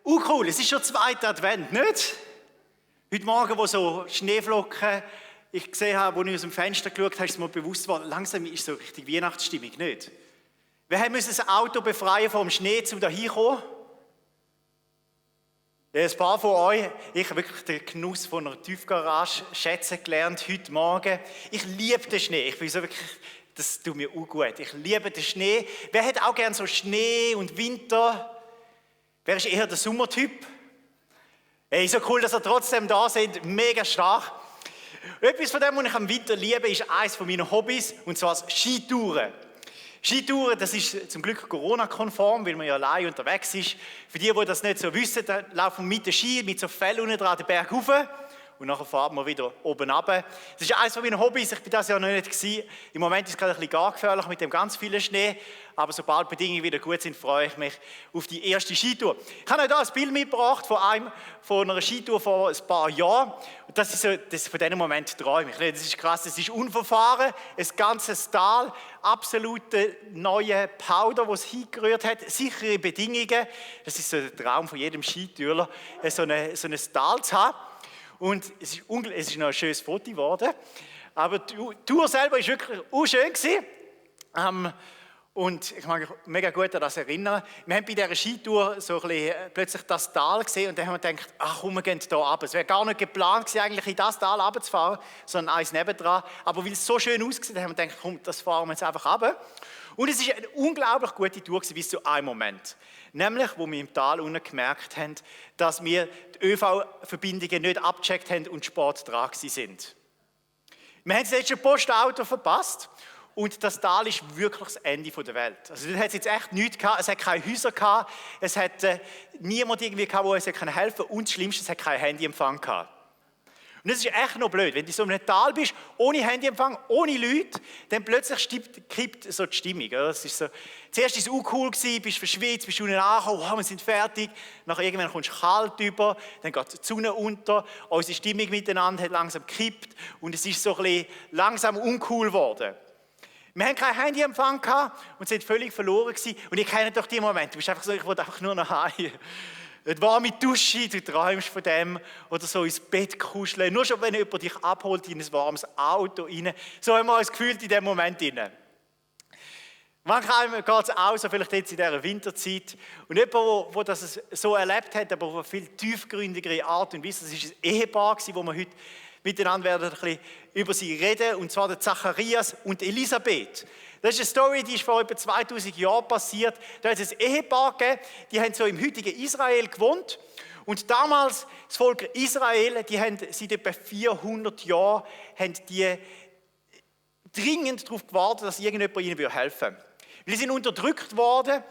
Cool, es ist schon zweiter Advent, nicht? Heute Morgen, wo so Schneeflocken ich gesehen habe, als ich aus dem Fenster geschaut habe, ist mir bewusst geworden, langsam ist so richtig Weihnachtsstimmung, nicht? Wir müssen das Auto befreien vom Schnee, um da hinzukommen. Ja, ein paar von euch, ich habe wirklich den Genuss von einer Tiefgarage schätzen gelernt heute Morgen. Ich liebe den Schnee, ich bin so wirklich, das tut mir auch gut. Ich liebe den Schnee. Wer hat auch gerne so Schnee und Winter? Wer ist eher der Sommertyp? Hey, so cool, dass ihr trotzdem da seid, mega stark. Etwas von dem, was ich am Winter liebe, ist eines von meinen Hobbys, und zwar das Skitouren. Skitouren, das ist zum Glück Corona-konform, weil man ja allein unterwegs ist. Für die das nicht so wissen, da laufen wir mit den Ski, mit so Fell unten dran den Berg rauf und nachher fahren wir wieder oben runter. Das ist eines von meinen Hobbys, ich bin das ja noch nicht gewesen. Im Moment ist es gerade ein bisschen gar gefährlich mit dem ganz vielen Schnee, aber sobald die Bedingungen wieder gut sind, freue ich mich auf die erste Skitour. Ich habe euch hier ein Bild mitgebracht von einer Skitour vor ein paar Jahren. Und das ist von diesem Moment träume ich. Das ist krass, es ist unverfahren, ein ganzes Tal, absolute neue Powder, das es hingerührt hat, sichere Bedingungen. Das ist so der Traum von jedem Skitourer, so ein Tal zu haben. Und es ist noch ein schönes Foto geworden. Aber die Tour selber war wirklich auch schön gewesen. Und ich mag mich mega gut an das erinnern. Wir haben bei dieser Skitour so ein bisschen plötzlich das Tal gesehen und dann haben wir gedacht, ach komm, wir gehen hier runter. Es wäre gar nicht geplant gewesen, eigentlich in das Tal runterzufahren, sondern eins nebendran. Aber weil es so schön ausgesehen hat, haben wir gedacht, komm, das fahren wir jetzt einfach runter. Und es war eine unglaublich gute Tour gewesen, bis zu einem Moment. Nämlich, wo wir im Tal unten gemerkt haben, dass wir die ÖV-Verbindungen nicht abgecheckt haben und spät dran sind. Wir haben das letzte Postauto verpasst. Und das Tal ist wirklich das Ende der Welt. Also dort hat es jetzt echt nichts gehabt, es hat keine Häuser gehabt, es hat niemand irgendwie gehabt, der uns helfen konnte. Und das Schlimmste, es hat keinen Handyempfang gehabt. Und das ist echt noch blöd, wenn du so in einem Tal bist, ohne Handyempfang, ohne Leute, dann plötzlich kippt so die Stimmung. Das ist so, zuerst war es auch cool, bist verschwitzt, bist unten angekommen, oh, wir sind fertig. Nachher irgendwann kommst du kalt über, dann geht die Sonne unter, unsere Stimmung miteinander hat langsam gekippt und es ist so ein bisschen langsam uncool geworden. Wir haben keinen Handyempfang gehabt und sind völlig verloren gewesen. Und ihr kennt doch die Momente. Du bist einfach so, ich will einfach nur nach Hause. Eine warme Dusche, du träumst von dem. Oder so ins Bett kuscheln. Nur schon, wenn jemand dich abholt in ein warmes Auto rein. So haben wir uns gefühlt in diesem Moment rein. Manchmal geht es auch so, vielleicht jetzt in dieser Winterzeit. Und jemand, der das so erlebt hat, aber auf eine viel tiefgründigere Art und Weise, das war ein Ehepaar, wo wir heute miteinander werden ein bisschen über sie reden, und zwar der Zacharias und Elisabeth. Das ist eine Story, die ist vor etwa 2000 Jahren passiert. Da hat es ein Ehepaar gegeben, die haben so im heutigen Israel gewohnt. Und damals, das Volk Israel, die haben seit etwa 400 Jahren dringend darauf gewartet, dass irgendjemand ihnen helfen würde. Weil sie sind unterdrückt worden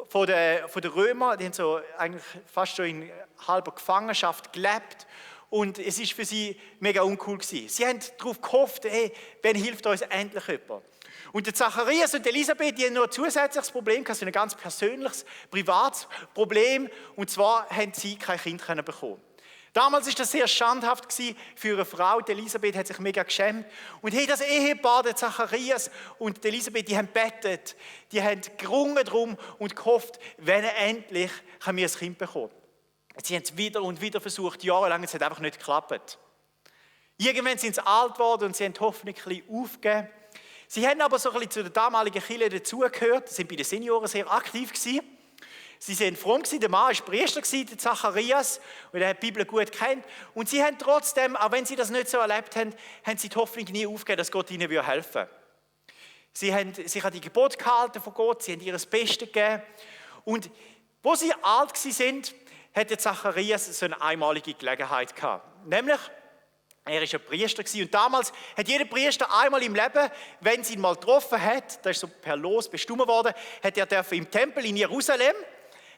von den Römern, die haben so eigentlich fast schon in halber Gefangenschaft gelebt. Und es war für sie mega uncool gewesen. Sie haben darauf gehofft, hey, wann hilft uns endlich jemand? Und der Zacharias und Elisabeth, die haben noch ein zusätzliches Problem gehabt, so ein ganz persönliches, privates Problem. Und zwar haben sie kein Kind bekommen. Damals war das sehr schandhaft gewesen für eine Frau. Die Elisabeth hat sich mega geschämt. Und hey, das Ehepaar, der Zacharias und die Elisabeth, die haben bettet, die haben gerungen drum und gehofft, wenn endlich können wir ein Kind bekommen. Sie haben es wieder und wieder versucht, jahrelang, es hat einfach nicht geklappt. Irgendwann sind sie alt geworden und sie haben die Hoffnung ein bisschen aufgegeben. Sie haben aber so ein bisschen zu der damaligen Kirche dazugehört, sie sind bei den Senioren sehr aktiv gewesen. Sie sind fromm gewesen, der Mann war Priester gewesen, der Zacharias, und er hat die Bibel gut kennt. Und sie haben trotzdem, auch wenn sie das nicht so erlebt haben, haben sie die Hoffnung nie aufgegeben, dass Gott ihnen helfen würde. Sie haben sich an die Gebote gehalten von Gott, sie haben ihr das Beste gegeben. Und wo sie alt sind, hat der Zacharias so eine einmalige Gelegenheit gehabt. Nämlich, er war ein Priester und damals hat jeder Priester einmal im Leben, wenn sie ihn mal getroffen hat, das ist so per Los bestimmt worden, hat er im Tempel in Jerusalem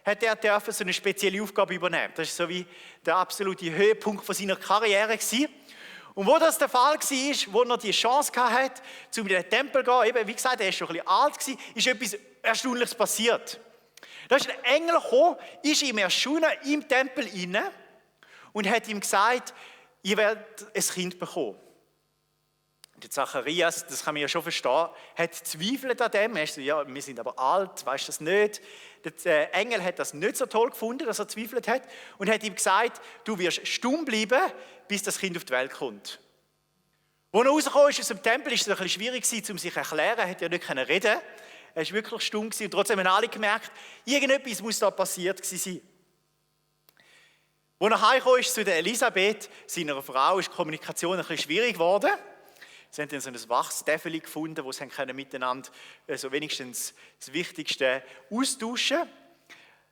so eine spezielle Aufgabe übernehmen. Das ist so wie der absolute Höhepunkt von seiner Karriere gewesen. Und wo das der Fall war, wo er die Chance hatte, in den Tempel zu gehen, eben, wie gesagt, er war schon ein bisschen alt, ist etwas Erstaunliches passiert. Da ist ein Engel gekommen, ist ihm erschienen im Tempel inne und hat ihm gesagt, ihr werdet ein Kind bekommen. Der Zacharias, das kann man ja schon verstehen, hat zweifelt an dem. Er ist so, ja, wir sind aber alt, weißt du das nicht? Der Engel hat das nicht so toll gefunden, dass er zweifelt hat und hat ihm gesagt, du wirst stumm bleiben, bis das Kind auf die Welt kommt. Als er rausgekommen ist aus dem Tempel, war es ein bisschen schwierig, um sich zu erklären. Er konnte ja nicht reden. Er war wirklich stumm und trotzdem haben alle gemerkt, irgendetwas muss da passiert sein. Als er heimgekommen ist zu der Elisabeth, seiner Frau, ist die Kommunikation ein bisschen schwierig geworden. Sie haben dann so ein Wachstäfeli gefunden, wo sie miteinander so wenigstens das Wichtigste austauschen können.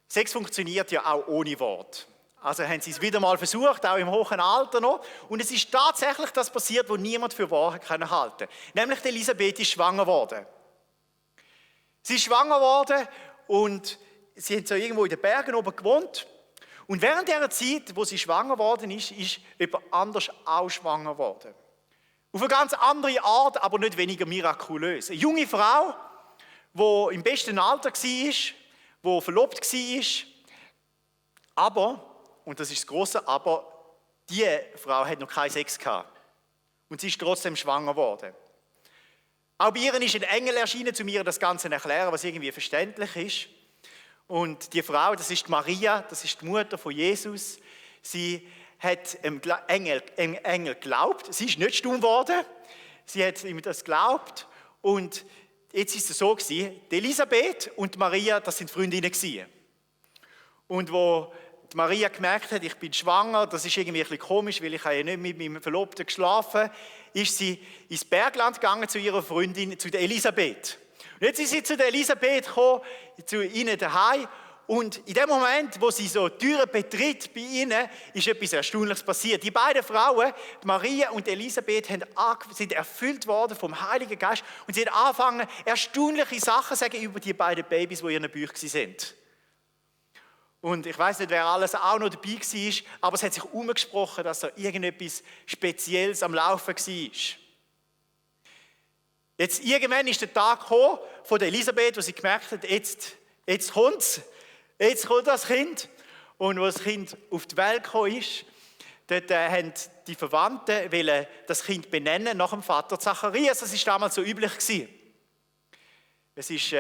Sex funktioniert ja auch ohne Wort. Also haben sie es wieder mal versucht, auch im hohen Alter noch. Und es ist tatsächlich das passiert, was niemand für wahr halten konnte. Nämlich die Elisabeth ist schwanger geworden. Sie ist schwanger geworden und sie hat so irgendwo in den Bergen oben gewohnt. Und während dieser Zeit, wo sie schwanger geworden ist jemand anders auch schwanger geworden. Auf eine ganz andere Art, aber nicht weniger mirakulös. Eine junge Frau, die im besten Alter war, die verlobt war, aber, und das ist das grosse Aber, diese Frau hat noch keinen Sex gehabt. Und sie ist trotzdem schwanger geworden. Auch bei ihr ist ein Engel erschienen, um ihr das Ganze zu erklären, was irgendwie verständlich ist. Und die Frau, das ist Maria, das ist die Mutter von Jesus. Sie hat dem Engel geglaubt. Sie ist nicht stumm geworden. Sie hat ihm das geglaubt. Und jetzt ist es so gewesen, die Elisabeth und Maria, das sind Freundinnen gewesen. Und wo die Maria gemerkt hat, ich bin schwanger, das ist irgendwie ein bisschen komisch, weil ich ja nicht mit meinem Verlobten geschlafen habe, ist sie ins Bergland gegangen zu ihrer Freundin, zu der Elisabeth. Und jetzt ist sie zu der Elisabeth gekommen, zu ihnen daheim. Und in dem Moment, wo sie so die Türen betritt bei ihnen, ist etwas Erstaunliches passiert. Die beiden Frauen, Maria und Elisabeth, sind erfüllt worden vom Heiligen Geist und sie haben angefangen, erstaunliche Sachen zu sagen über die beiden Babys, die in ihren Büchern sind. Und ich weiß nicht, wer alles auch noch dabei war, aber es hat sich herumgesprochen, dass da irgendetwas Spezielles am Laufen war. Jetzt irgendwann ist der Tag gekommen von der Elisabeth, wo sie gemerkt hat, jetzt kommt das Kind. Und als das Kind auf die Welt gekommen ist, dort haben die Verwandten das Kind benennen nach dem Vater Zacharias. Das war damals so üblich gewesen. Es ist,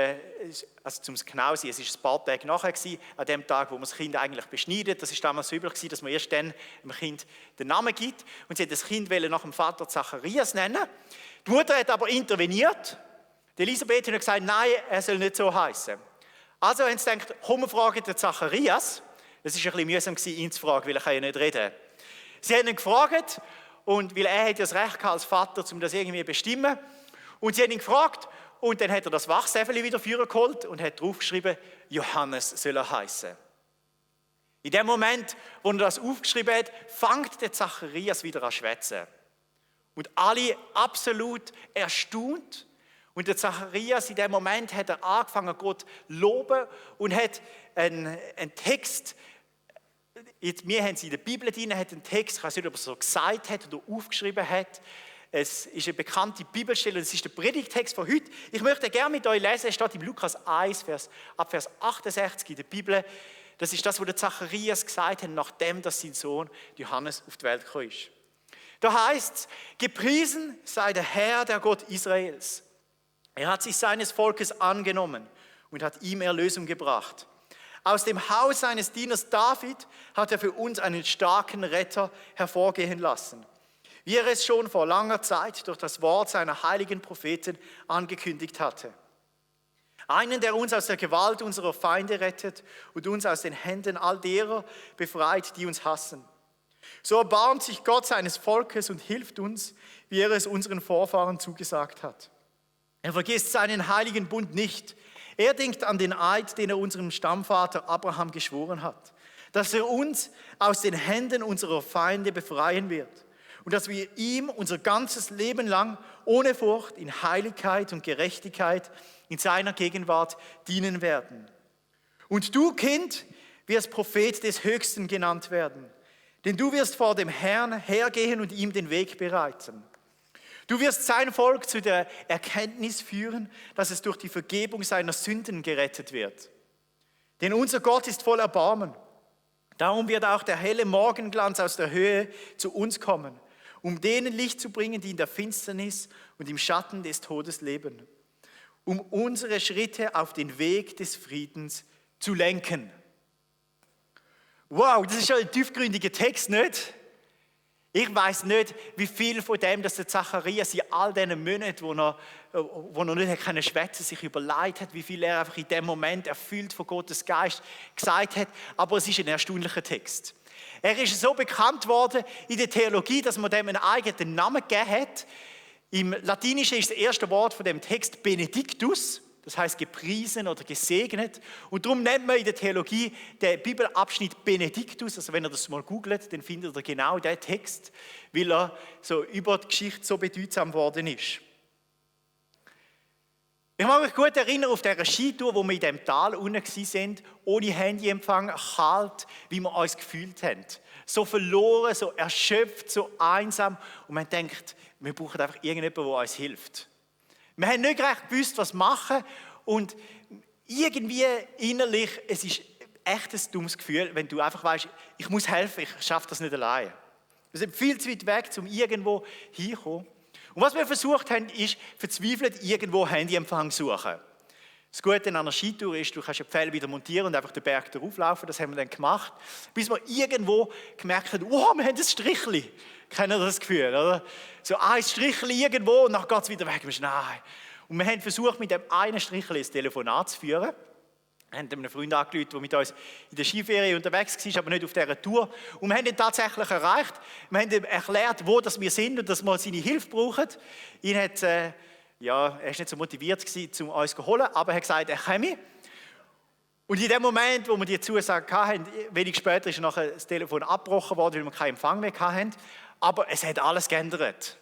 also zum genau sein, es ist ein paar Tage nachher gewesen, an dem Tag, wo man das Kind eigentlich beschneidet. Das ist damals so üblich gewesen, dass man erst dann dem Kind den Namen gibt. Und sie hat das Kind nach dem Vater Zacharias nennen. Die Mutter hat aber interveniert. Die Elisabeth hat gesagt, nein, er soll nicht so heißen. Also haben sie gedacht, komm, wir fragen den Zacharias. Es war ein bisschen mühsam, ihn zu fragen, weil er ja nicht reden kann. Sie haben ihn gefragt, und weil er hat ja das Recht als Vater, um das irgendwie zu bestimmen. Und sie haben ihn gefragt, und dann hat er das Wachsäfeli wieder vorgeholt und hat draufgeschrieben, Johannes soll er heißen. In dem Moment, wo er das aufgeschrieben hat, fängt der Zacharias wieder an zu schwätzen. Und alle absolut erstaunt. Und der Zacharias in dem Moment hat er angefangen, Gott zu loben und hat einen Text, wir haben es in der Bibel drin, hat einen Text, ich weiß nicht, ob er es so gesagt hat oder aufgeschrieben hat. Es ist eine bekannte Bibelstelle und es ist der Predigtext von heute. Ich möchte gerne mit euch lesen, es steht im Lukas 1, ab Vers 68 in der Bibel. Das ist das, was der Zacharias gesagt hat, nachdem sein Sohn Johannes auf die Welt gekommen ist. Da heißt es, gepriesen sei der Herr, der Gott Israels. Er hat sich seines Volkes angenommen und hat ihm Erlösung gebracht. Aus dem Haus seines Dieners David hat er für uns einen starken Retter hervorgehen lassen, wie er es schon vor langer Zeit durch das Wort seiner heiligen Propheten angekündigt hatte. Einen, der uns aus der Gewalt unserer Feinde rettet und uns aus den Händen all derer befreit, die uns hassen. So erbarmt sich Gott seines Volkes und hilft uns, wie er es unseren Vorfahren zugesagt hat. Er vergisst seinen heiligen Bund nicht. Er denkt an den Eid, den er unserem Stammvater Abraham geschworen hat, dass er uns aus den Händen unserer Feinde befreien wird und dass wir ihm unser ganzes Leben lang ohne Furcht in Heiligkeit und Gerechtigkeit in seiner Gegenwart dienen werden. Und du, Kind, wirst Prophet des Höchsten genannt werden, denn du wirst vor dem Herrn hergehen und ihm den Weg bereiten. Du wirst sein Volk zu der Erkenntnis führen, dass es durch die Vergebung seiner Sünden gerettet wird. Denn unser Gott ist voll Erbarmen. Darum wird auch der helle Morgenglanz aus der Höhe zu uns kommen um denen Licht zu bringen, die in der Finsternis und im Schatten des Todes leben, um unsere Schritte auf den Weg des Friedens zu lenken. Wow, das ist ja ein tiefgründiger Text, nicht? Ich weiß nicht, wie viel von dem, dass der Zacharias in all diesen Monaten, wo er nicht schwätzen konnte, sich überlegt hat, wie viel er einfach in dem Moment erfüllt von Gottes Geist gesagt hat. Aber es ist ein erstaunlicher Text. Er ist so bekannt worden in der Theologie, dass man dem einen eigenen Namen gegeben hat. Im Latinischen ist das erste Wort von dem Text Benedictus, das heißt gepriesen oder gesegnet. Und darum nennt man in der Theologie den Bibelabschnitt Benedictus. Also wenn ihr das mal googelt, dann findet ihr genau diesen Text, weil er so über die Geschichte so bedeutsam geworden ist. Ich mag mich gut erinnern auf dieser Skitour, wo wir in diesem Tal unten waren, ohne Handyempfang, kalt, wie wir uns gefühlt haben. So verloren, so erschöpft, so einsam. Und man denkt, wir brauchen einfach irgendjemanden, der uns hilft. Wir haben nicht recht gewusst, was machen. Und irgendwie innerlich, es ist echt ein dummes Gefühl, wenn du einfach weißt, ich muss helfen, ich schaffe das nicht allein. Wir sind viel zu weit weg, um irgendwo hinzukommen. Und was wir versucht haben, ist verzweifelt irgendwo Handyempfang zu suchen. Das Gute an einer Skitour ist, du kannst die Pfähle wieder montieren und einfach den Berg darauf laufen. Das haben wir dann gemacht, bis wir irgendwo gemerkt haben, wow, wir haben ein Strichli. Kennen ihr das Gefühl, oder? So ein Strichli irgendwo und dann geht es wieder weg. Nein. Und wir haben versucht, mit dem einen Strichli ein Telefonat zu führen. Wir haben einem Freund angerufen, der mit uns in der Skiferie unterwegs war, aber nicht auf dieser Tour. Und wir haben ihn tatsächlich erreicht. Wir haben ihm erklärt, wo wir sind und dass wir seine Hilfe brauchen. Er war nicht so motiviert, um uns zu holen, aber er hat gesagt, er komme. Und in dem Moment, wo wir die Zusage hatten, wenig später ist nachher das Telefon abgebrochen worden, weil wir keinen Empfang mehr hatten. Aber es hat alles geändert.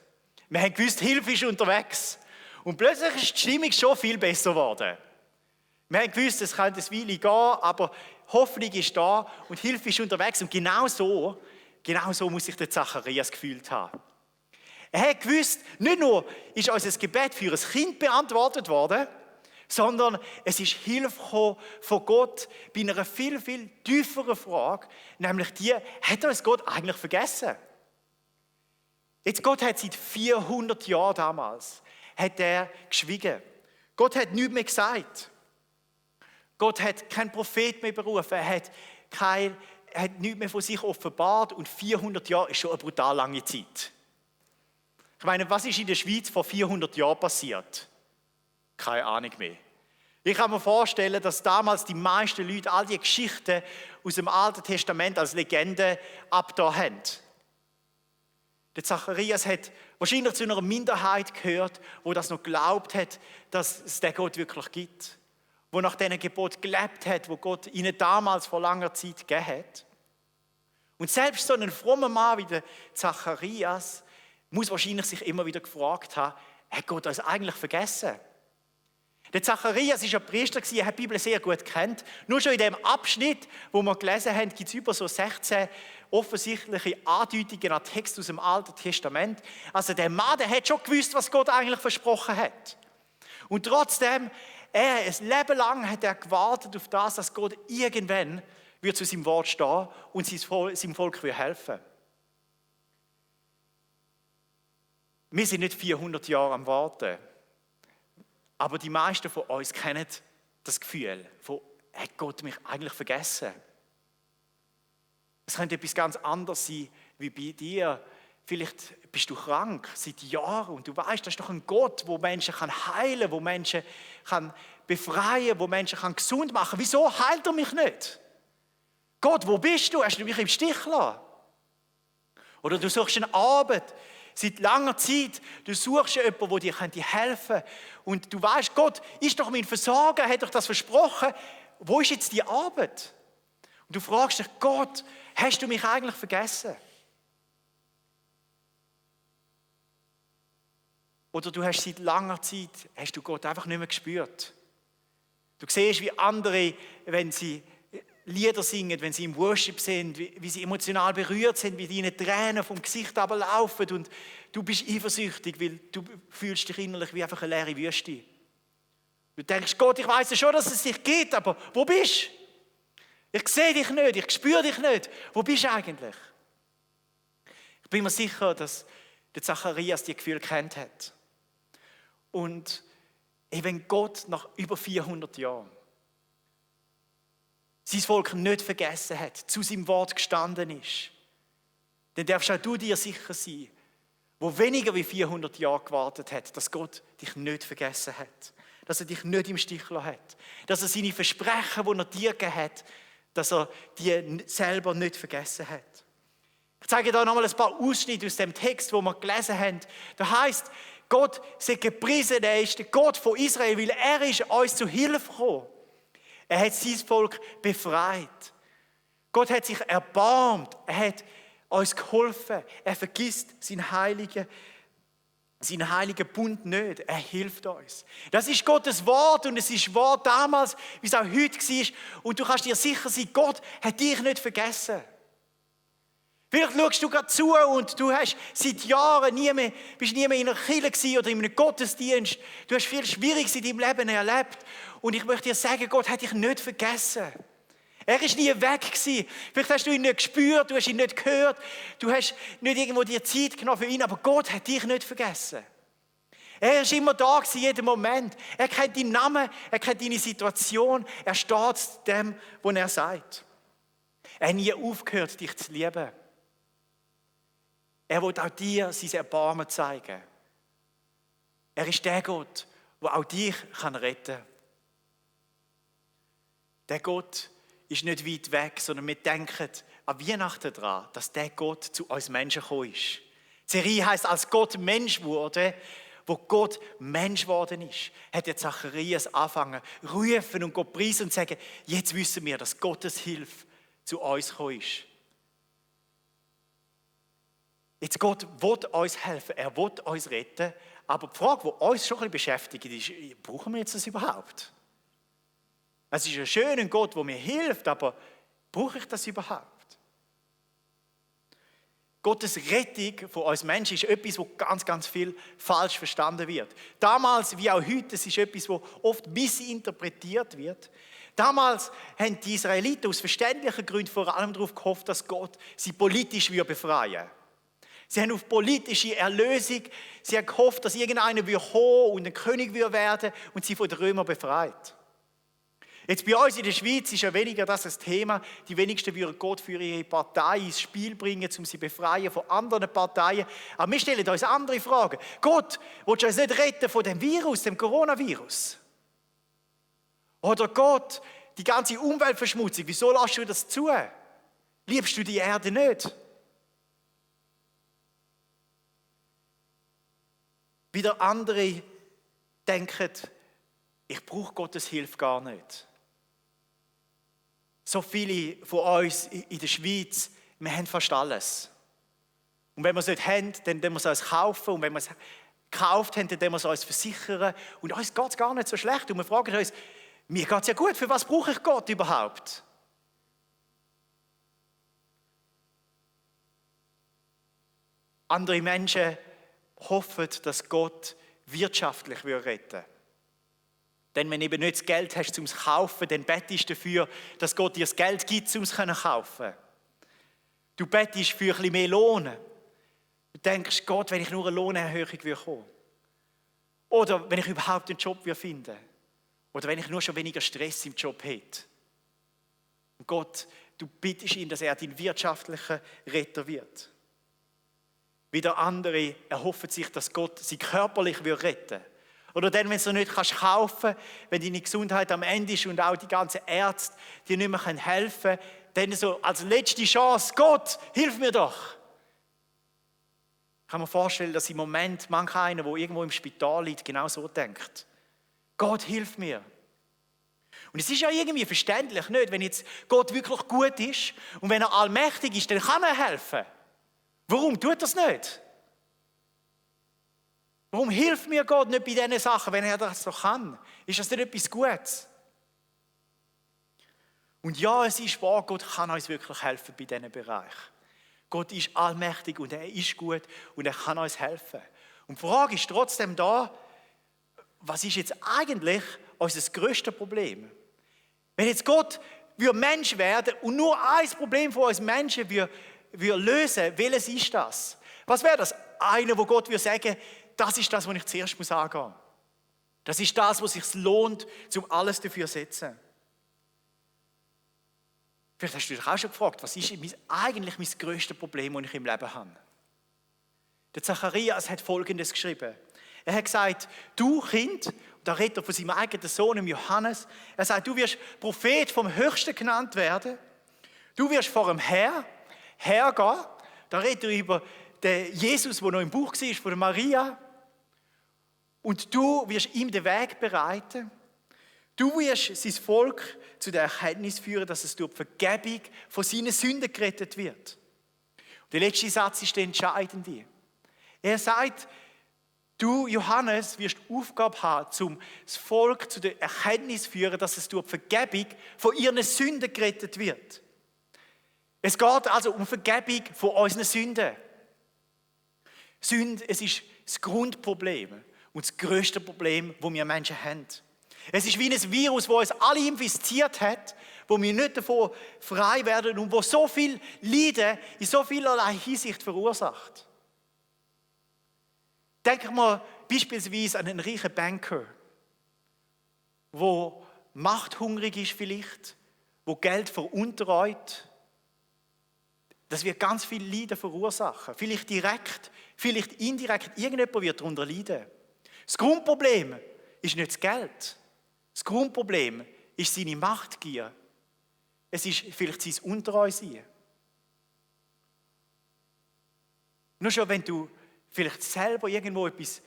Wir haben gewusst, Hilfe ist unterwegs. Und plötzlich ist die Stimmung schon viel besser geworden. Wir haben gewusst, es könnte eine Weile gehen, aber Hoffnung ist da und Hilfe ist unterwegs. Und genau so muss sich der Zacharias gefühlt haben. Er hat gewusst, nicht nur ist unser Gebet für ein Kind beantwortet worden, sondern es ist Hilfe von Gott bei einer viel, viel tieferen Frage, nämlich die, hat uns Gott eigentlich vergessen? Jetzt, Gott hat seit 400 Jahren damals, hat er geschwiegen. Gott hat nichts mehr gesagt. Gott hat keinen Prophet mehr berufen, er hat nichts mehr von sich offenbart und 400 Jahre ist schon eine brutal lange Zeit. Ich meine, was ist in der Schweiz vor 400 Jahren passiert? Keine Ahnung mehr. Ich kann mir vorstellen, dass damals die meisten Leute all die Geschichten aus dem Alten Testament als Legende abgetan haben. Der Zacharias hat wahrscheinlich zu einer Minderheit gehört, wo das noch geglaubt hat, dass es den Gott wirklich gibt. Wo nach diesen Gebot gelebt hat, wo Gott ihnen damals vor langer Zeit gegeben hat. Und selbst so ein frommer Mann wie der Zacharias muss wahrscheinlich sich immer wieder gefragt haben, hat Gott uns eigentlich vergessen? Der Zacharias war ja Priester, er hat die Bibel sehr gut gekannt. Nur schon in dem Abschnitt, wo wir gelesen haben, gibt es über so 16 offensichtliche Andeutungen an Text aus dem Alten Testament. Also der Mann, der hat schon gewusst, was Gott eigentlich versprochen hat. Und trotzdem, ein Leben lang hat er gewartet auf das, dass Gott irgendwann wird zu seinem Wort stehen und seinem Volk helfen will. Wir sind nicht 400 Jahre am Warten. Aber die meisten von uns kennen das Gefühl von, hat Gott mich eigentlich vergessen? Es könnte etwas ganz anderes sein, wie bei dir. Vielleicht bist du krank seit Jahren und du weißt, das ist doch ein Gott, der Menschen heilen kann, der Menschen befreien kann, der Menschen gesund machen kann. Wieso heilt er mich nicht? Gott, wo bist du? Hast du mich im Stich gelassen? Oder du suchst eine Arbeit. Seit langer Zeit, du suchst jemanden, der dir helfen könnte. Und du weißt, Gott ist doch mein Versorger, hat doch das versprochen. Wo ist jetzt die Arbeit? Und du fragst dich, Gott, hast du mich eigentlich vergessen? Oder du hast seit langer Zeit, hast du Gott einfach nicht mehr gespürt. Du siehst, wie andere, wenn sie Lieder singen, wenn sie im Worship sind, wie sie emotional berührt sind, wie deine Tränen vom Gesicht laufen und du bist eifersüchtig, weil du fühlst dich innerlich wie einfach eine leere Wüste. Du denkst, Gott, ich weiss ja schon, dass es dich gibt, aber wo bist du? Ich sehe dich nicht, ich spüre dich nicht. Wo bist du eigentlich? Ich bin mir sicher, dass der Zacharias die Gefühle kennt hat. Und wenn Gott nach über 400 Jahren sein Volk nicht vergessen hat, zu seinem Wort gestanden ist, dann darfst auch du dir sicher sein, wo weniger wie 400 Jahre gewartet hat, dass Gott dich nicht vergessen hat, dass er dich nicht im Stich gelassen hat, dass er seine Versprechen, die er dir gegeben hat, dass er die selber nicht vergessen hat. Ich zeige dir nochmal ein paar Ausschnitte aus dem Text, wo wir gelesen haben. Da heißt, Gott sei gepriesen, er ist der Gott von Israel, weil er ist uns zu Hilfe gekommen. Er hat sein Volk befreit. Gott hat sich erbarmt, er hat uns geholfen. Er vergisst seinen heiligen Bund nicht. Er hilft uns. Das ist Gottes Wort und es ist Wort damals, wie es auch heute war. Und du kannst dir sicher sein, Gott hat dich nicht vergessen. Vielleicht schaust du gerade zu und du hast seit Jahren bist nie mehr in einer Kirche oder in einem Gottesdienst. Du hast viel Schwieriges in deinem Leben erlebt. Und ich möchte dir sagen, Gott hat dich nicht vergessen. Er ist nie weg gewesen. Vielleicht hast du ihn nicht gespürt, du hast ihn nicht gehört, du hast nicht irgendwo dir Zeit genommen für ihn, aber Gott hat dich nicht vergessen. Er ist immer da gewesen, jeden Moment. Er kennt deinen Namen, er kennt deine Situation, er steht zu dem, was er sagt. Er hat nie aufgehört, dich zu lieben. Er will auch dir sein Erbarmen zeigen. Er ist der Gott, der auch dich retten kann. Der Gott ist nicht weit weg, sondern wir denken an Weihnachten daran, dass der Gott zu uns Menschen gekommen ist. Die Serie heisst, als Gott Mensch wurde, wo Gott Mensch geworden ist, hat der Zacharias angefangen, rufen und Gott preisen und sagen, jetzt wissen wir, dass Gottes Hilfe zu uns gekommen ist. Jetzt Gott will uns helfen, er will uns retten, aber die Frage, die uns schon ein bisschen beschäftigt, ist, brauchen wir jetzt das überhaupt? Es ist ja schön, ein Gott, der mir hilft, aber brauche ich das überhaupt? Gottes Rettung von uns Menschen ist etwas, das ganz, ganz viel falsch verstanden wird. Damals wie auch heute, es ist etwas, das oft missinterpretiert wird. Damals haben die Israeliten aus verständlichen Gründen vor allem darauf gehofft, dass Gott sie politisch befreien würde. Sie haben auf politische Erlösung, sie haben gehofft, dass irgendeiner kommen und ein König werden und sie von den Römern befreit. Jetzt bei uns in der Schweiz ist ja weniger das ein Thema. Die wenigsten würden Gott für ihre Partei ins Spiel bringen, um sie befreien von anderen Parteien. Aber wir stellen uns andere Fragen. Gott, willst du uns nicht retten von dem Virus, dem Coronavirus? Oder Gott, die ganze Umweltverschmutzung, wieso lässt du das zu? Liebst du die Erde nicht? Wieder andere denken, ich brauche Gottes Hilfe gar nicht. So viele von uns in der Schweiz, wir haben fast alles. Und wenn wir es nicht haben, dann müssen wir es uns kaufen. Und wenn wir es gekauft haben, dann müssen wir es uns versichern. Und uns geht es gar nicht so schlecht. Und wir fragen uns, mir geht es ja gut, für was brauche ich Gott überhaupt? Andere Menschen hoffen, dass Gott wirtschaftlich retten würde. Denn wenn du eben nicht das Geld hast, um es zu kaufen, dann bettest du dafür, dass Gott dir das Geld gibt, um es zu kaufen. Du bettest für ein bisschen mehr Lohn. Du denkst, Gott, wenn ich nur eine Lohnerhöhung bekomme. Oder wenn ich überhaupt einen Job finden würde. Oder wenn ich nur schon weniger Stress im Job hätte. Und Gott, du bittest ihn, dass er dein wirtschaftlicher Retter wird. Wieder andere erhoffen sich, dass Gott sie körperlich retten will. Oder dann, wenn du es nicht kaufen kannst, wenn deine Gesundheit am Ende ist und auch die ganzen Ärzte dir nicht mehr helfen können, dann so als letzte Chance, Gott, hilf mir doch. Ich kann mir vorstellen, dass im Moment manch einer, der irgendwo im Spital liegt, genau so denkt. Gott, hilf mir. Und es ist ja irgendwie verständlich, nicht? Wenn jetzt Gott wirklich gut ist und wenn er allmächtig ist, dann kann er helfen. Warum tut er es nicht? Warum hilft mir Gott nicht bei diesen Sachen, wenn er das doch kann? Ist das nicht etwas Gutes? Und ja, es ist wahr, Gott kann uns wirklich helfen bei diesen Bereichen. Gott ist allmächtig und er ist gut und er kann uns helfen. Und die Frage ist trotzdem da, was ist jetzt eigentlich unser grösstes Problem? Wenn jetzt Gott Mensch werden und nur ein Problem von uns Menschen lösen, welches ist das? Was wäre das? Einer, wo Gott würde sagen, das ist das, was ich zuerst angehen muss. Das ist das, was sich lohnt, um alles dafür zu setzen. Vielleicht hast du dich auch schon gefragt, was ist eigentlich mein grösstes Problem, das ich im Leben habe? Der Zacharias hat Folgendes geschrieben. Er hat gesagt, du Kind, und da redet er von seinem eigenen Sohn Johannes, er sagt, du wirst Prophet vom Höchsten genannt werden, du wirst vor dem Herr hergehen, da redet er über den Jesus, der noch im Buch war, von der Maria, und du wirst ihm den Weg bereiten, du wirst sein Volk zu der Erkenntnis führen, dass es durch die Vergebung von seinen Sünden gerettet wird. Und der letzte Satz ist der entscheidende. Er sagt, du, Johannes, wirst die Aufgabe haben, um das Volk zu der Erkenntnis zu führen, dass es durch die Vergebung von ihren Sünden gerettet wird. Es geht also um Vergebung von unseren Sünden. Sünde, es ist das Grundproblem und das grösste Problem, das wir Menschen haben. Es ist wie ein Virus, das uns alle infiziert hat, wo wir nicht davon frei werden und wo so viel Leiden in so vielerlei Hinsicht verursacht. Denken wir beispielsweise an einen reichen Banker, der machthungrig ist vielleicht, der Geld veruntreut. Das wird ganz viel Leiden verursachen. Vielleicht direkt, vielleicht indirekt. Irgendjemand wird darunter leiden. Das Grundproblem ist nicht das Geld. Das Grundproblem ist seine Machtgier. Es ist vielleicht sein Untreusein. Nur schon, wenn du vielleicht selber irgendwo etwas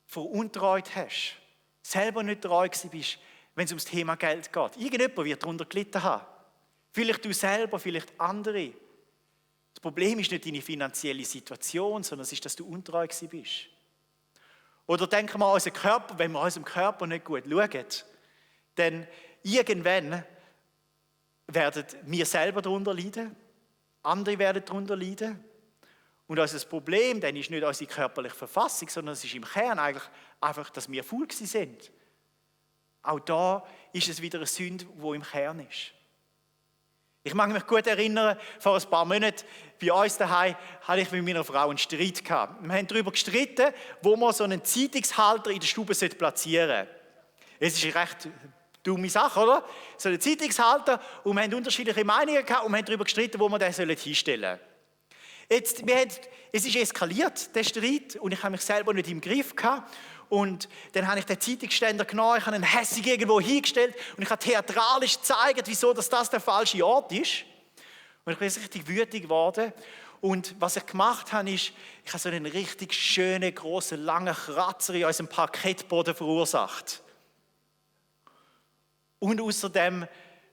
veruntreut hast, selber nicht treu gewesen bist, wenn es ums Thema Geld geht. Irgendjemand wird darunter gelitten haben. Vielleicht du selber, vielleicht andere. Das Problem ist nicht deine finanzielle Situation, sondern es ist, dass du untreu gewesen bist. Oder denken wir an unseren Körper, wenn wir unserem Körper nicht gut schauen, dann irgendwann werden wir selber darunter leiden, andere werden darunter leiden. Und unser Problem dann ist nicht unsere körperliche Verfassung, sondern es ist im Kern eigentlich einfach, dass wir faul sind. Auch da ist es wieder eine Sünde, die im Kern ist. Ich mag mich gut erinnern, vor ein paar Monaten bei uns daheim hatte ich mit meiner Frau einen Streit gehabt. Wir haben darüber gestritten, wo man so einen Zeitungshalter in der Stube platzieren sollte. Es ist eine recht dumme Sache, oder? So einen Zeitungshalter, und wir haben unterschiedliche Meinungen gehabt und wir haben darüber gestritten, wo wir den hinstellen sollen. Es ist eskaliert, der Streit, und ich habe mich selber nicht im Griff gehabt. Und dann habe ich den Zeitungsständer genommen, ich habe ihn hässig irgendwo hingestellt und ich habe theatralisch gezeigt, wieso das der falsche Ort ist. Und ich bin richtig wütend geworden. Und was ich gemacht habe, ist, ich habe so einen richtig schönen, grossen, langen Kratzer in unserem Parkettboden verursacht. Und außerdem,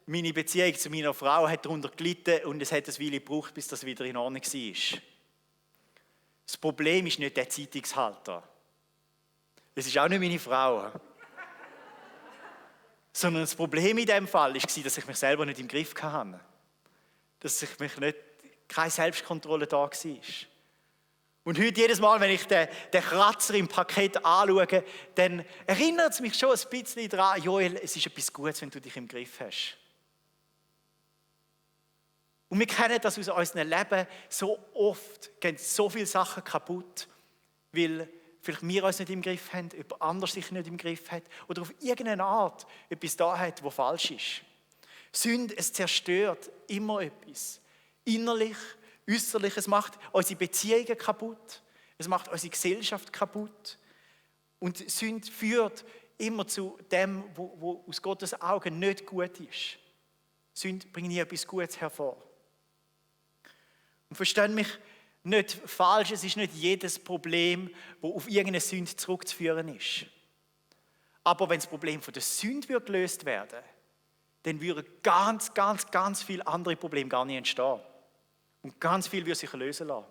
meine Beziehung zu meiner Frau hat darunter gelitten und es hat eine Weile gebraucht, bis das wieder in Ordnung war. Das Problem ist nicht der Zeitungshalter. Es ist auch nicht meine Frau. Sondern das Problem in diesem Fall war, dass ich mich selber nicht im Griff hatte. Dass ich mich nicht, keine Selbstkontrolle da war. Und heute jedes Mal, wenn ich den Kratzer im Paket anschaue, dann erinnert es mich schon ein bisschen daran, Joel, es ist etwas Gutes, wenn du dich im Griff hast. Und wir kennen das aus unserem Leben, so oft gehen so viele Sachen kaputt, weil vielleicht wir uns nicht im Griff haben, jemand anders sich nicht im Griff hat oder auf irgendeine Art etwas da hat, was falsch ist. Sünde, es zerstört immer etwas. Innerlich, äußerlich, es macht unsere Beziehungen kaputt, es macht unsere Gesellschaft kaputt. Und Sünde führt immer zu dem, wo aus Gottes Augen nicht gut ist. Sünde bringt nie etwas Gutes hervor. Und verstehen mich nicht falsch, es ist nicht jedes Problem, das auf irgendeine Sünde zurückzuführen ist. Aber wenn das Problem von der Sünde gelöst werden würde, dann würden ganz viele andere Probleme gar nicht entstehen. Und ganz viel würde sich lösen lassen.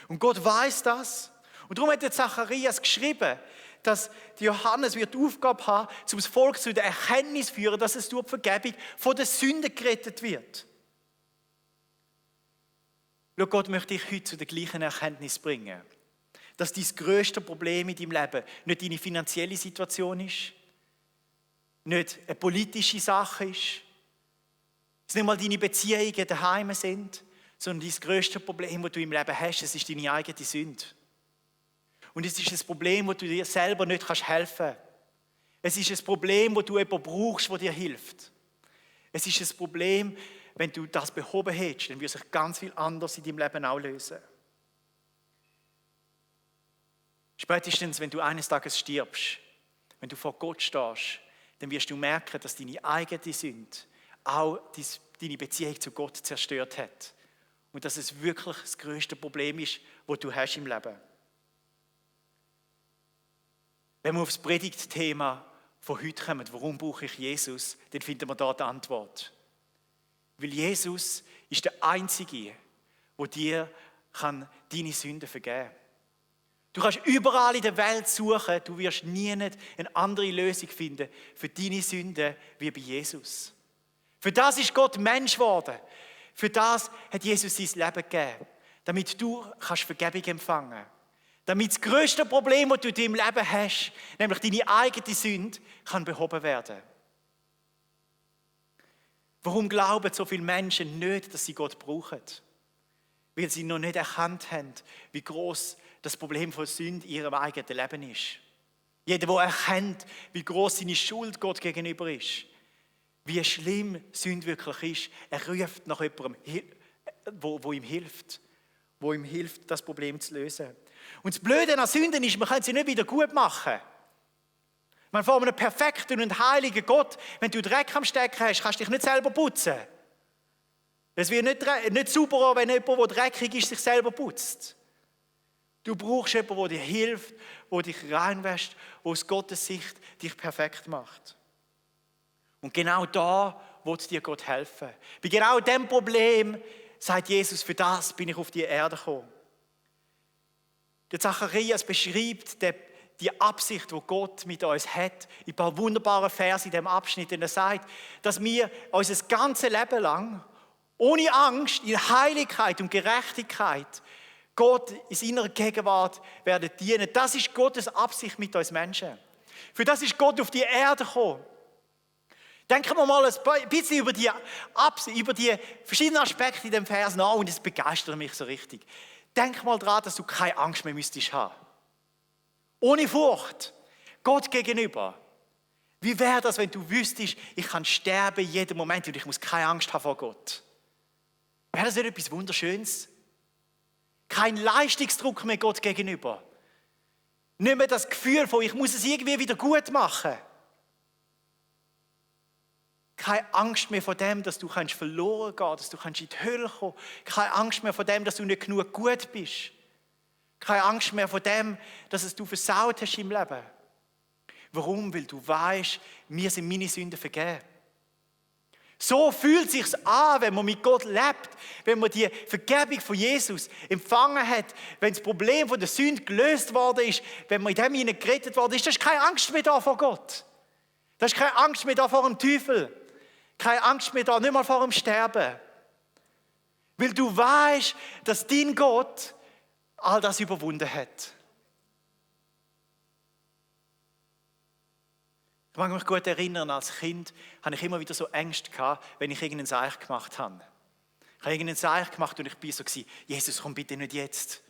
Und Gott weiß das. Und darum hat der Zacharias geschrieben, dass Johannes die Aufgabe haben, um das Volk zu der Erkenntnis zu führen, dass es durch die Vergebung von der Sünde gerettet wird. Schau, Gott möchte dich heute zu der gleichen Erkenntnis bringen, dass dein grösstes Problem in deinem Leben nicht deine finanzielle Situation ist, nicht eine politische Sache ist, dass nicht mal deine Beziehungen daheim sind, sondern dein grösstes Problem, das du im Leben hast, es ist deine eigene Sünde. Und es ist ein Problem, das du dir selber nicht helfen kannst. Es ist ein Problem, das du jemanden brauchst, der dir hilft. Es ist ein Problem, wenn du das behoben hättest, dann würde sich ganz viel anderes in deinem Leben auch lösen. Spätestens, wenn du eines Tages stirbst, wenn du vor Gott stehst, dann wirst du merken, dass deine eigene Sünde auch deine Beziehung zu Gott zerstört hat. Und dass es wirklich das grösste Problem ist, das du hast im Leben. Wenn wir auf das Predigtthema von heute kommen, warum brauche ich Jesus, dann finden wir dort die Antwort. Weil Jesus ist der Einzige, der dir deine Sünden vergeben kann. Du kannst überall in der Welt suchen, du wirst nie eine andere Lösung finden für deine Sünden wie bei Jesus. Für das ist Gott Mensch geworden. Für das hat Jesus sein Leben gegeben, damit du Vergebung empfangen kannst. Damit das grösste Problem, das du in deinem Leben hast, nämlich deine eigene Sünde, kann behoben werden. Warum glauben so viele Menschen nicht, dass sie Gott brauchen? Weil sie noch nicht erkannt haben, wie groß das Problem von Sünde in ihrem eigenen Leben ist. Jeder, der erkennt, wie groß seine Schuld Gott gegenüber ist, wie schlimm Sünde wirklich ist, er ruft nach jemandem, wo ihm hilft, das Problem zu lösen. Und das Blöde an Sünden ist, man kann sie nicht wieder gut machen. Man vor einem perfekten und heiligen Gott, wenn du Dreck am Stecken hast, kannst du dich nicht selber putzen. Es wird nicht sauberer, wenn jemand, der dreckig ist, sich selber putzt. Du brauchst jemanden, der dir hilft, der dich reinwäscht, der aus Gottes Sicht dich perfekt macht. Und genau da will dir Gott helfen. Bei genau diesem Problem sagt Jesus, für das bin ich auf die Erde gekommen. Der Zacharias beschreibt die Absicht, die Gott mit uns hat, in ein paar wunderbaren Verse in diesem Abschnitt. Und er sagt, dass wir unser ganzes Leben lang ohne Angst in Heiligkeit und Gerechtigkeit Gott in seiner Gegenwart werden dienen. Das ist Gottes Absicht mit uns Menschen. Für das ist Gott auf die Erde gekommen. Denken wir mal ein bisschen über die verschiedenen Aspekte in dem Vers nach und es begeistert mich so richtig. Denk mal daran, dass du keine Angst mehr müsstest haben. Ohne Furcht, Gott gegenüber. Wie wäre das, wenn du wüsstest, ich kann sterben jeden Moment und ich muss keine Angst haben vor Gott? Wäre das nicht etwas Wunderschönes? Kein Leistungsdruck mehr Gott gegenüber. Nicht mehr das Gefühl von, ich muss es irgendwie wieder gut machen. Keine Angst mehr vor dem, dass du verloren gehen kannst, dass du in die Hölle kommen kannst. Keine Angst mehr vor dem, dass du nicht genug gut bist. Keine Angst mehr vor dem, dass du versaut hast im Leben. Warum? Weil du weißt, mir sind meine Sünden vergeben. So fühlt es sich an, wenn man mit Gott lebt, wenn man die Vergebung von Jesus empfangen hat, wenn das Problem von der Sünde gelöst worden ist, wenn man in dem hinein gerettet worden ist. Da ist keine Angst mehr da vor Gott. Da ist keine Angst mehr da vor dem Teufel. Keine Angst mehr da, nicht mal vor dem Sterben. Weil du weißt, dass dein Gott all das überwunden hat. Ich mag mich gut erinnern, als Kind hatte ich immer wieder so Ängste gehabt, wenn ich irgendeinen Seich gemacht habe. Ich habe irgendeinen Seich gemacht und ich war so, Jesus, komm bitte nicht jetzt.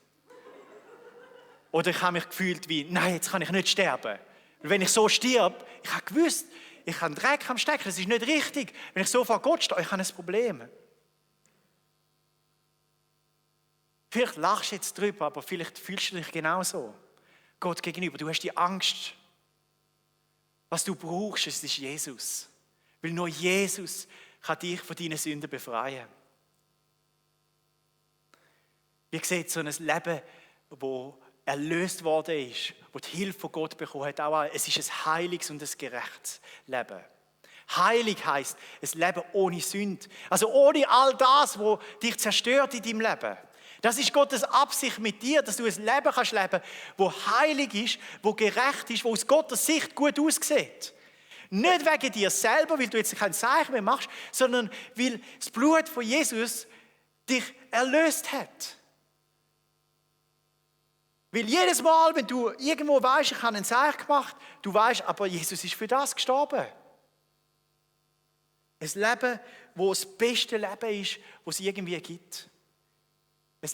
Oder ich habe mich gefühlt wie, nein, jetzt kann ich nicht sterben. Weil wenn ich so stirb, ich habe gewusst, ich habe Dreck am Stecken, das ist nicht richtig. Wenn ich so vor Gott stehe, ich habe ein Problem. Vielleicht lachst du jetzt drüber, aber vielleicht fühlst du dich genauso. Gott gegenüber, du hast die Angst. Was du brauchst, es ist Jesus. Weil nur Jesus kann dich von deinen Sünden befreien. Wie sieht so ein Leben, das erlöst worden ist, das die Hilfe von Gott bekommen hat, auch es ist ein heiliges und ein gerechtes Leben. Heilig heisst ein Leben ohne Sünde. Also ohne all das, was dich zerstört in deinem Leben. Das ist Gottes Absicht mit dir, dass du ein Leben kannst leben, das heilig ist, das gerecht ist, das aus Gottes Sicht gut aussieht. Nicht wegen dir selber, weil du jetzt kein Zeichen mehr machst, sondern weil das Blut von Jesus dich erlöst hat. Weil jedes Mal, wenn du irgendwo weißt, ich habe ein Zeichen gemacht, du weißt, aber Jesus ist für das gestorben. Ein Leben, das das beste Leben ist, das es irgendwie gibt.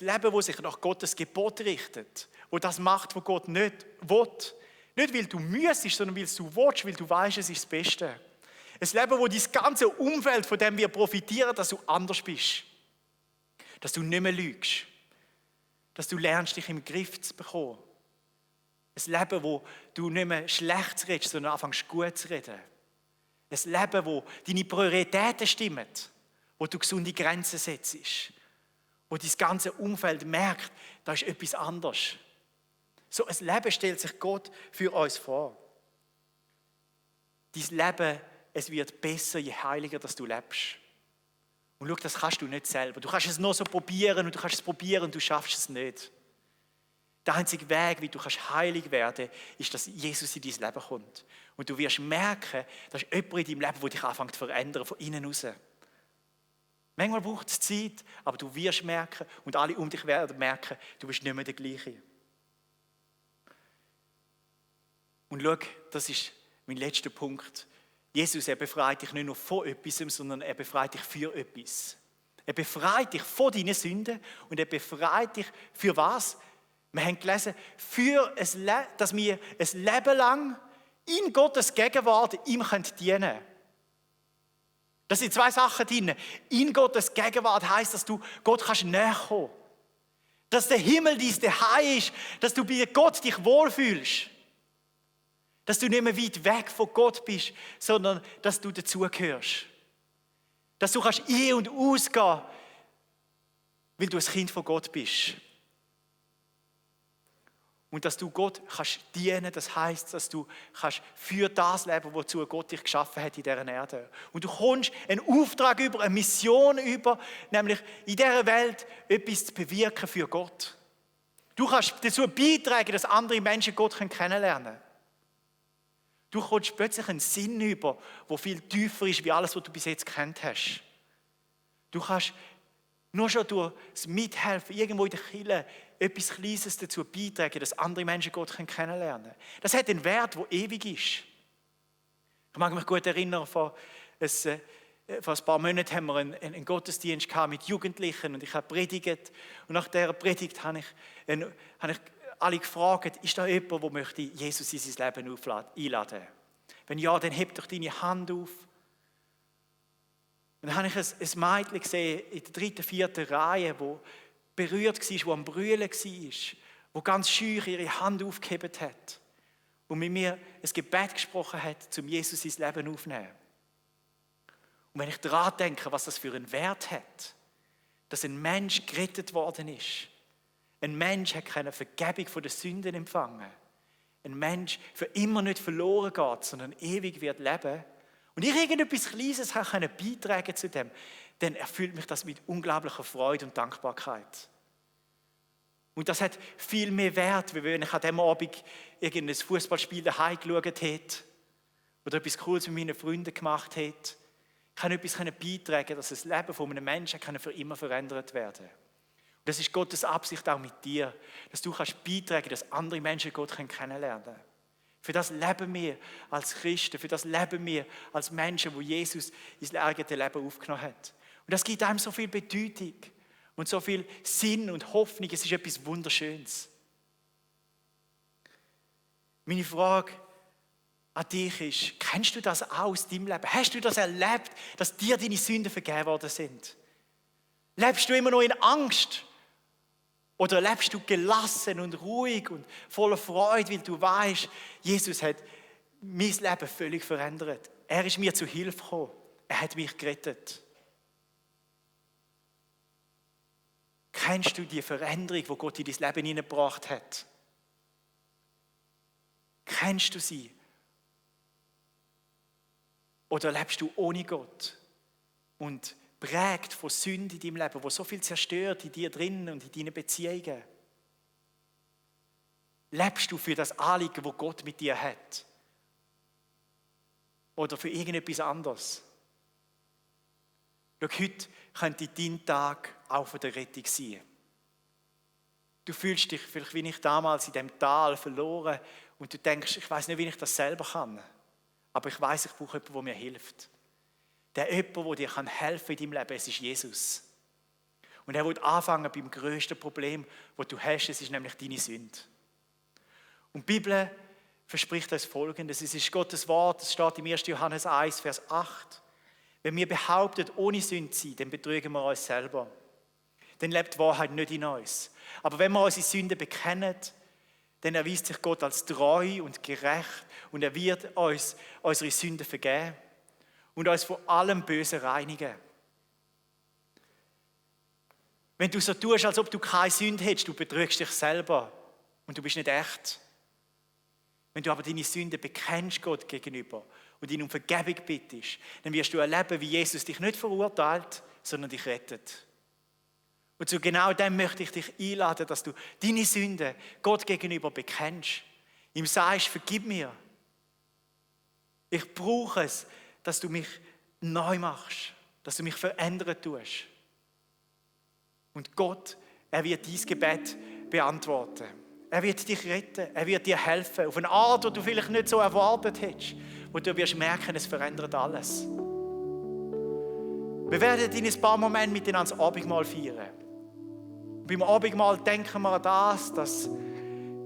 Ein Leben, das sich nach Gottes Gebot richtet, wo das macht, was Gott nicht will. Nicht, weil du müsstest, sondern weil du willst, weil du weißt, es ist das Beste. Ein Leben, wo dein ganze Umfeld von dem wir profitieren, dass du anders bist. Dass du nicht mehr lügst. Dass du lernst, dich im Griff zu bekommen. Ein Leben, wo du nicht mehr schlecht redest, sondern anfängst gut zu reden. Ein Leben, wo deine Prioritäten stimmen, wo du gesunde Grenzen setzt, wo dein ganze Umfeld merkt, da ist etwas anderes. So ein Leben stellt sich Gott für uns vor. Dein Leben, es wird besser, je heiliger dass du lebst. Und schau, das kannst du nicht selber. Du kannst es nur so probieren und du kannst es probieren und du schaffst es nicht. Der einzige Weg, wie du heilig werden kannst, ist, dass Jesus in dein Leben kommt. Und du wirst merken, dass jemand in deinem Leben, der dich anfängt zu verändern, von innen raus. Manchmal braucht es Zeit, aber du wirst merken und alle um dich werden merken, du bist nicht mehr der Gleiche. Und schau, das ist mein letzter Punkt. Jesus, er befreit dich nicht nur von etwas, sondern er befreit dich für etwas. Er befreit dich von deinen Sünden und er befreit dich für was? Wir haben gelesen, dass wir ein Leben lang in Gottes Gegenwart ihm dienen können. Das sind zwei Sachen drin. In Gottes Gegenwart heisst, dass du Gott näher kommen kannst. Dass der Himmel dein Zuhause ist, dass du bei Gott dich wohlfühlst. Dass du nicht mehr weit weg von Gott bist, sondern dass du dazugehörst. Dass du ein- und ausgehen, weil du ein Kind von Gott bist. Und dass du Gott dienen kannst, das heisst, dass du für das leben, wozu Gott dich geschaffen hat in dieser Erde. Und du kommst einen Auftrag über, eine Mission über, nämlich in dieser Welt etwas zu bewirken für Gott. Du kannst dazu beitragen, dass andere Menschen Gott kennenlernen können. Du kommst plötzlich einen Sinn über, der viel tiefer ist, wie alles, was du bis jetzt gekannt hast. Du kannst nur schon durch das Mithelfen irgendwo in der Kirche etwas Kleines dazu beitragen, dass andere Menschen Gott kennenlernen können. Das hat einen Wert, der ewig ist. Ich mag mich gut erinnern, vor ein paar Monaten haben wir einen Gottesdienst mit Jugendlichen und ich habe predigt. Und nach dieser Predigt habe ich alle gefragt, ist da jemand, der möchte Jesus in sein Leben einladen möchte? Wenn ja, dann heb doch deine Hand auf. Und dann habe ich ein Mädchen gesehen in der 3., 4. Reihe, das berührt war, das am Brüllen war, das ganz scheu ihre Hand aufgehoben hat und mit mir ein Gebet gesprochen hat, um Jesus ins Leben aufzunehmen. Und wenn ich daran denke, was das für einen Wert hat, dass ein Mensch gerettet worden ist, ein Mensch hat keine Vergebung von den Sünden empfangen, ein Mensch für immer nicht verloren geht, sondern ewig wird leben, und ich irgendetwas Kleines beitragen zu dem, dann erfüllt mich das mit unglaublicher Freude und Dankbarkeit. Und das hat viel mehr Wert, wie wenn ich an diesem Abend irgendein Fußballspiel daheim geschaut hätte oder etwas Cooles mit meinen Freunden gemacht hätte. Ich kann etwas beitragen, dass das Leben von einem Menschen für immer verändert werden kann. Und das ist Gottes Absicht auch mit dir, dass du beitragen kannst, dass andere Menschen Gott kennenlernen können. Für das leben wir als Christen, für das leben wir als Menschen, die Jesus ins eigene Leben aufgenommen hat. Und das gibt einem so viel Bedeutung und so viel Sinn und Hoffnung. Es ist etwas Wunderschönes. Meine Frage an dich ist, kennst du das auch aus deinem Leben? Hast du das erlebt, dass dir deine Sünden vergeben worden sind? Lebst du immer noch in Angst? Oder lebst du gelassen und ruhig und voller Freude, weil du weißt, Jesus hat mein Leben völlig verändert. Er ist mir zu Hilfe gekommen. Er hat mich gerettet. Kennst du die Veränderung, die Gott in dein Leben hineingebracht hat? Kennst du sie? Oder lebst du ohne Gott und prägt von Sünde in deinem Leben, wo so viel zerstört in dir drin und in deinen Beziehungen? Lebst du für das Anliegen, das Gott mit dir hat? Oder für irgendetwas anderes? Schau, heute könnte dein Tag auch von der Rettung sein. Du fühlst dich vielleicht wie ich damals in diesem Tal verloren und du denkst, ich weiß nicht, wie ich das selber kann. Aber ich weiß, ich brauche jemanden, der mir hilft. Der jemand, der dir helfen kann in deinem Leben, es ist Jesus. Und er will anfangen beim grössten Problem, das du hast, es ist nämlich deine Sünde. Und die Bibel verspricht uns Folgendes, es ist Gottes Wort, es steht im 1. Johannes 1, Vers 8. Wenn wir behaupten, ohne Sünde zu sein, dann betrügen wir uns selber. Dann lebt die Wahrheit nicht in uns. Aber wenn wir unsere Sünden bekennen, dann erweist sich Gott als treu und gerecht und er wird uns unsere Sünden vergeben und uns von allem Bösen reinigen. Wenn du so tust, als ob du keine Sünde hättest, du betrügst dich selber und du bist nicht echt. Wenn du aber deine Sünden bekennst Gott gegenüber und ihn um Vergebung bittest, dann wirst du erleben, wie Jesus dich nicht verurteilt, sondern dich rettet. Und zu genau dem möchte ich dich einladen, dass du deine Sünden Gott gegenüber bekennst. Ihm sagst, vergib mir. Ich brauche es, dass du mich neu machst, dass du mich verändern tust. Und Gott, er wird dein Gebet beantworten. Er wird dich retten, er wird dir helfen, auf eine Art, die du vielleicht nicht so erwartet hättest, wo du wirst merken, es verändert alles. Wir werden in ein paar Momenten miteinander das Abendmahl feiern. Beim Abendmahl denken wir an das, dass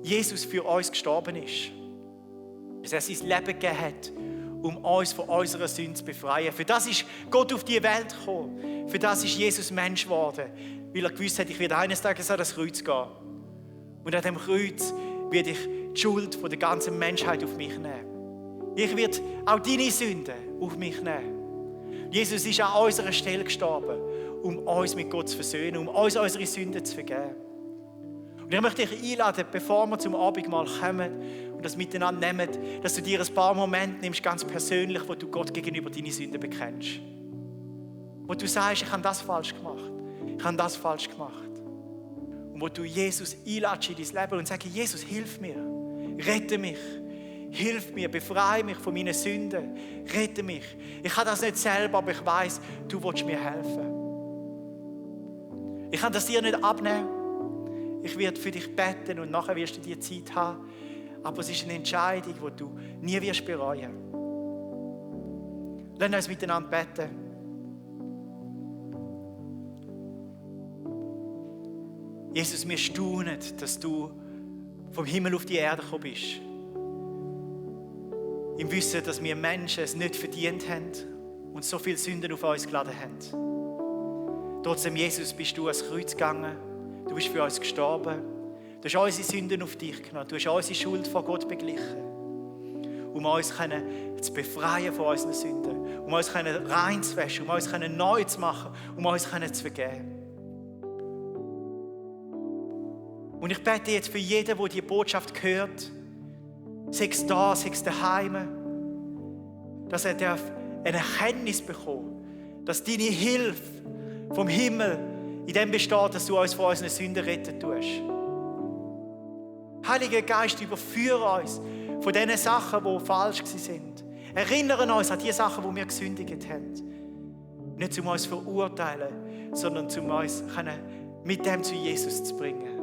Jesus für uns gestorben ist. Dass er sein Leben gegeben hat, um uns von unserer Sünde zu befreien. Für das ist Gott auf die Welt gekommen. Für das ist Jesus Mensch geworden, weil er gewusst hat, ich werde eines Tages an das Kreuz gehen. Und an dem Kreuz werde ich die Schuld von der ganzen Menschheit auf mich nehmen. Ich werde auch deine Sünden auf mich nehmen. Jesus ist an unserer Stelle gestorben, um uns mit Gott zu versöhnen, um uns unsere Sünden zu vergeben. Und ich möchte dich einladen, bevor wir zum Abendmahl kommen und das miteinander nehmen, dass du dir ein paar Momente nimmst, ganz persönlich, wo du Gott gegenüber deine Sünden bekennst. Wo du sagst, ich habe das falsch gemacht, ich habe das falsch gemacht. Und wo du Jesus einladest in dein Leben und sagst, Jesus, hilf mir, rette mich, hilf mir, befreie mich von meinen Sünden, rette mich. Ich kann das nicht selber, aber ich weiß, du willst mir helfen. Ich kann das dir nicht abnehmen. Ich werde für dich beten und nachher wirst du die Zeit haben. Aber es ist eine Entscheidung, die du nie wirst bereuen. Lass uns miteinander beten. Jesus, wir staunen, dass du vom Himmel auf die Erde gekommen bist. Im Wissen, dass wir Menschen es nicht verdient haben und so viele Sünden auf uns geladen haben. Trotzdem, Jesus, bist du ans Kreuz gegangen. Du bist für uns gestorben. Du hast unsere Sünden auf dich genommen. Du hast unsere Schuld vor Gott beglichen. Um uns zu befreien von unseren Sünden. Um uns reinzuwaschen. Um uns neu zu machen. Um uns zu vergeben. Und ich bete jetzt für jeden, der diese Botschaft hört, sei es da, sei es daheim, dass er eine Erkenntnis bekommt, dass deine Hilfe vom Himmel in dem besteht, dass du uns von unseren Sünden retten tust. Heiliger Geist, überführe uns von den Sachen, die falsch sind. Erinnere uns an die Sachen, die wir gesündigt haben. Nicht um uns zu verurteilen, sondern um uns mit dem zu Jesus zu bringen.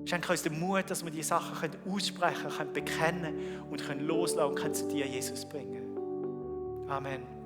Schenke uns den Mut, dass wir diese Sachen aussprechen können, bekennen und loslassen und zu dir, Jesus, bringen. Amen.